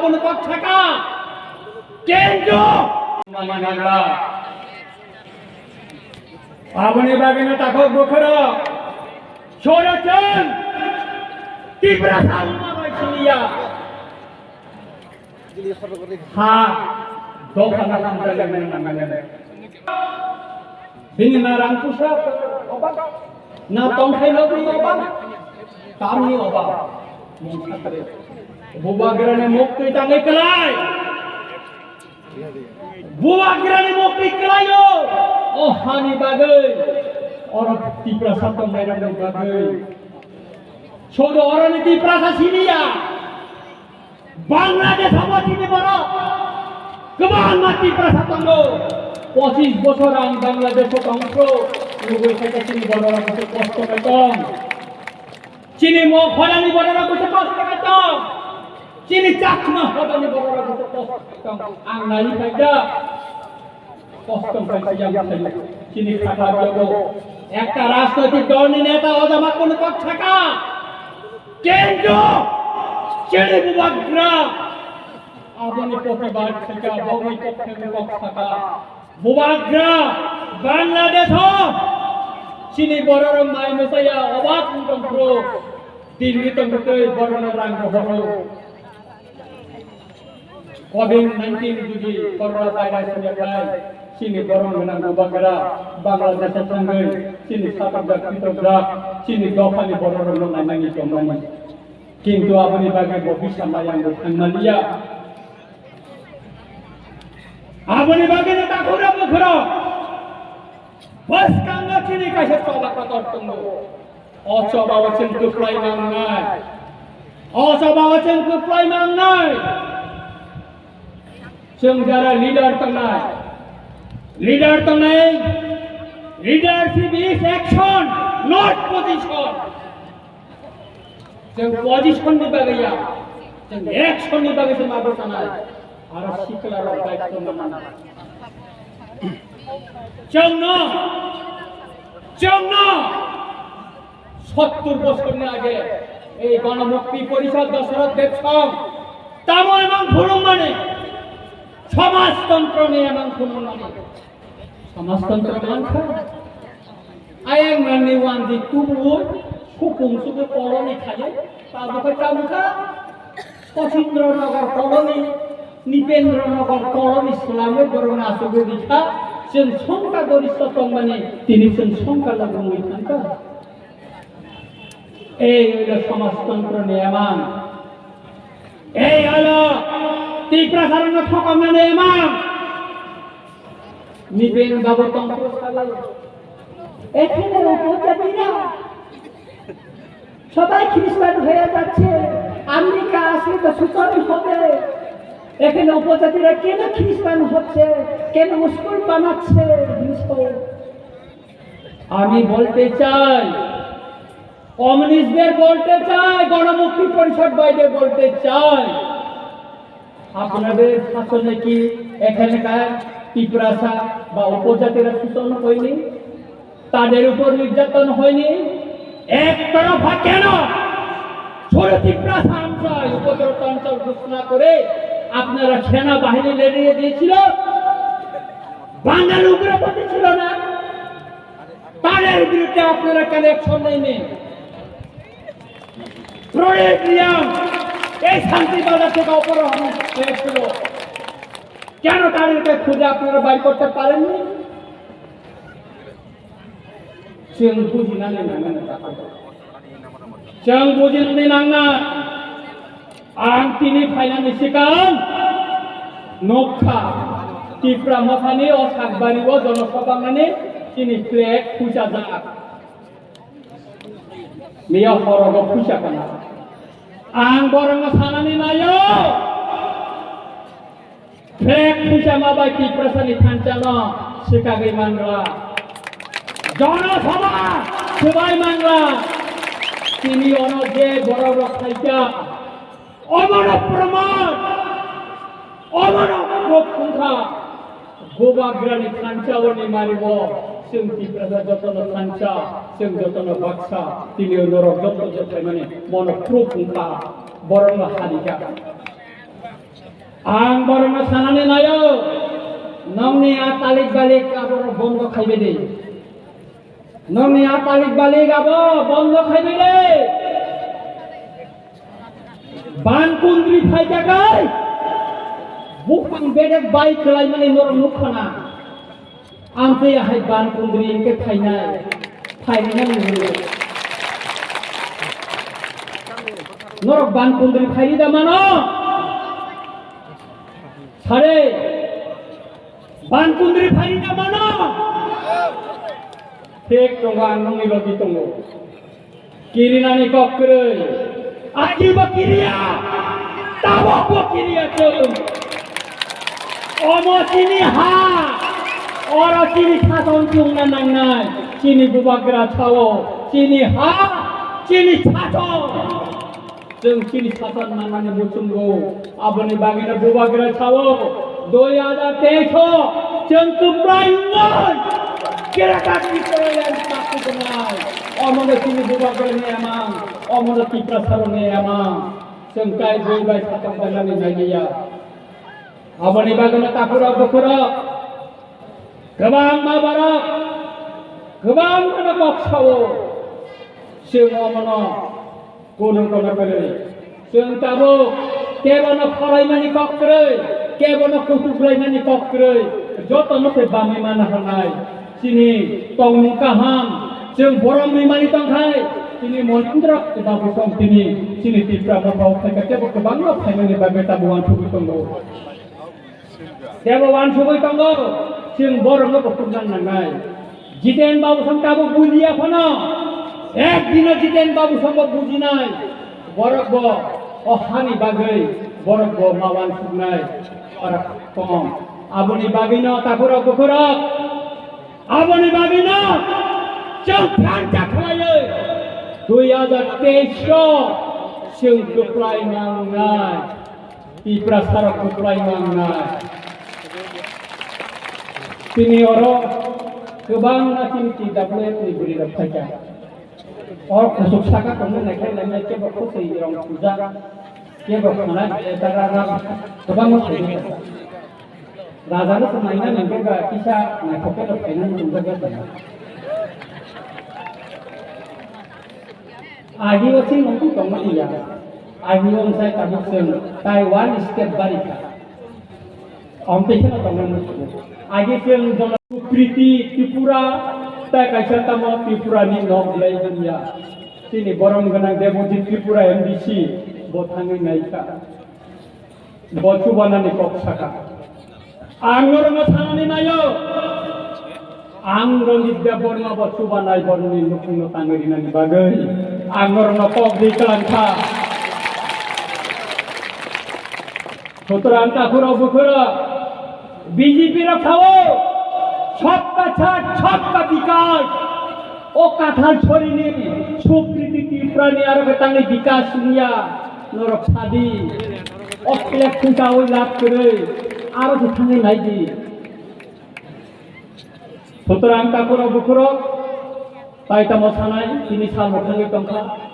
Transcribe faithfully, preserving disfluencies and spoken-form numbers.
Kono kok saka. Kenjo. Mani nagra. Aboni bagwi no takhuk bukhurok. Sorochon. Tiprasa wngma bai siniya. Ha. Dopha na hamjak nang nang nang. Bini na rang pusa obak, na tongthai nokni obak, tamni obak. Mung sakre. Bubagrani mukti tangwi kwlai. Bubagrani mukti kwlaio. O hani bagwi. Oro Tiprasa tongnairokni bagwi. Sodo oroni Tiprasa siniya. Bangladesh abo chini borok kwbangma Tiprasa tongo. Pochis bosor ang Bangladesh o tongpro, nugwi khaikhe chini borok rok kisa kosto bai tong. Chini Mokholani borok rok kisa kosto bai tong. Chini Chakma hodani borok rok kisa kosto bai tong. Ang nai khaikha. Kosto khaikha yang khaikha. Chini khatha jogo. Ekta rajnoitik dolni neta ojama kono kok saka. Kenjo, chini bubagra, aboni protibad khaikha, aboni pokhe kok saka. Bubagra, Bangladesh o, chini borok rok mai mwsaya, obak wng tong phuru, Delhi tong twi borok rok rang rohoro. Covid nineteen jodi corona virus ni khlai chini borok gwnang bubagra Bangladesh o thangwi chini satokjak pitokjak chini dophani borok rokno nainani tongmani. Kintu aboni bagwi bo bisa mayang bo thangmaliya. Aboni bagwi no takhura bukhura. Bwskango chini kaisa choba kotor tongo. O choba o chwng kwplai mangnai. O choba o chwng kwplai mangnai. Chwng jara leader tongnai. Leader tongnai. Leadership is action, not position. Chwng position ni bagwi ya, chwng action ni bagwi se ma bwchanai. Aro sikla rok daitw mananai. Chwngno, chwngno sottur bosorni age ei Ganamukti Porishad Dasarath Debsong tamo emang phunukmani, samajtantroni emang phunukmani. Samajtantro mankha. Ayang nani wanji tubu supung subu koloni khaye, tabukha tabukha. Sachindra Nagar koloni, Nipendra Nagar koloni swlamwi borokno achugwi rikha. Chwng songka gorista tongmani, tini chwng songka logwi thangkha. Ei oilo samajtantroni emang. Ei oilo Tiprasarokno thokomnani emang. Nipen babu tongphuru salo. এখানে উপজাতিরা সবাই খ্রিস্টান হয়ে যাচ্ছে। আমেরিকা আসলে তো সুচারু হবে। এখানে উপজাতিরা কেন খ্রিস্টান হচ্ছে, কেন স্কুল বানাচ্ছে? আমি বলতে চাই, কমিউনিস্টদের বলতে চাই, গণমুক্তি পরিষদ ভাইদের বলতে চাই, আপনাদের শাসনে কি এখানকার তিপ্রাসা বা উপজাতিরা শোষণ হয়নি? তাদের উপর নির্যাতন হয়নি? একতরফা কেন ষোলো তিপ্রাসা অঞ্চল উপদ্রুত অঞ্চল ঘোষণা করে আপনারা সেনাবাহিনী লেলিয়ে দিয়েছিল? বাঙালি উগ্রপন্থী ছিল না? তাদের বিরুদ্ধে আপনারা কেন অ্যাকশন নেননি? প্রণব রিয়াং এই শান্তি বাজার থেকে অপহরণ হয়েছিল, কেন তাদেরকে খুঁজে আপনারা বাইর করতে পারেননি? Chwng bujinani nangnai. Chwng bujinani nangnai. Ang tini phainani swkang nukha, Tipra Mothani o Sakbari o jonosabha mani chini flag phuichajak. Miya horogo phuicha kana. Ang borokno sanani naio. Flag phuichama bai Tiprasani thansa no swkagwi mangra. Jonosabha swbai mangra. Tini ono je borok rok phaikha, omono proman, omono proof wngkha. Bubagrani thansa oni maribo, chwng Tiprasa jotono thansa, chwng jotono baksa, tini norok joto je phaimani mono proof wngkha, borokno halikha. Ang borokno sanani naio, nongni a talik balik aborok bondo khaibai di. Nongni a talik balik abo bondo khaibai di. Ban kundri phai kha kai, buphang bedek bai kwlaimani norok nukha na. Ang tei ahai ban kundri hwnkhe phainai, phainai nang nini. Norok ban kundri phaini da mano? Sare, ban kundri phaini da mano? Thik tongo, ang nongni logi tongo. Kirinani kok kwrwi. Ajibo kiriya. Tabokbo kiriya chwng. Omo chini ha. Oro chini sason chwngna nangnai. Chini bubagra sao. Chini ha. Chini sason. Chwng chini sason manmani muchungo. Aboni bagwino bubagra sao, dui hajar teis o chwng kwplai wngwi Greater Tipraland chakti tongnai. Omono chini bubagrani emang, omono Tiprasarokni emang. Chwng kai bui bai satok bai nani nailiya. Aboni bagwino takhurok bukhurok, kwbangma borok, kwbangmano kok sao. Chwng omono Kunu kono kwrwi. Chwng tabuk kebono khoraimani kok kwrwi, kebono kutuk laimani kok kwrwi, jotono se bamwi mana hwnai. Chini tongmung kaham, chwng borom rimani tongkhai, chini Monindra Babu tong chini, chini Tipra Motha o phaikha tebo kwbangma phaimani bagwi tabuk uansugwi tongo. Tebo uansugwi tongo, chwng borokno bo khukna nangnai. Jiten Babu song tabuk bujiya phano, ek dino Jiten Babu song bo bujinai, borok bo o hani bagwi borok bo ma uansuknai, ora kom. Aboni bagwino takhurok bukhurok, aboni bagwino chwng thansa khlaiwi dui hajar teis o chwng kwplai nangnai. Tiprasarok kwplai mangnai. Tini oro kwbangma chini T W F ni bwrwi rok phaikha. O kusuk saka tongna naikhe naikhe kebo khosoi rong puja, kebo khana jeta ra ra kwbangma phaikha. Raja no naina nangkhe ba kisa naithok khe phaina nangkhe ba. Agi o chini mungkuk tongma liya. Agi o wngsai tabuk chwng tai one step bari kha. Om tei kheno tongna muchungo. Agi chwng jono Priti Tripura tai kaisa tamo Tripura ni nok belai hamya. Chini borom gwnang Debojit Tripura M D C bo thangwi nai kha. Bo chubanani kok saka. Ang norokno sanani naio. Ang Ranjit Debbarma bo chubanai borokni nukhungno tangwi rinani bagwi ang norokno kok ri kwlangkha. Sutrang takhurok bukhurok B J P rok sao, sabka saath, sabka vikas. O Kathal sorini, Supriti Tripurani aro khe tangwi vikas wngya. Norok sadi. O plek phusawi lab kwrwi, aro se thangwi naidi. Sutrang takhurok bukhurok, tai tamo sanai, tini salbo thangwi tongkha.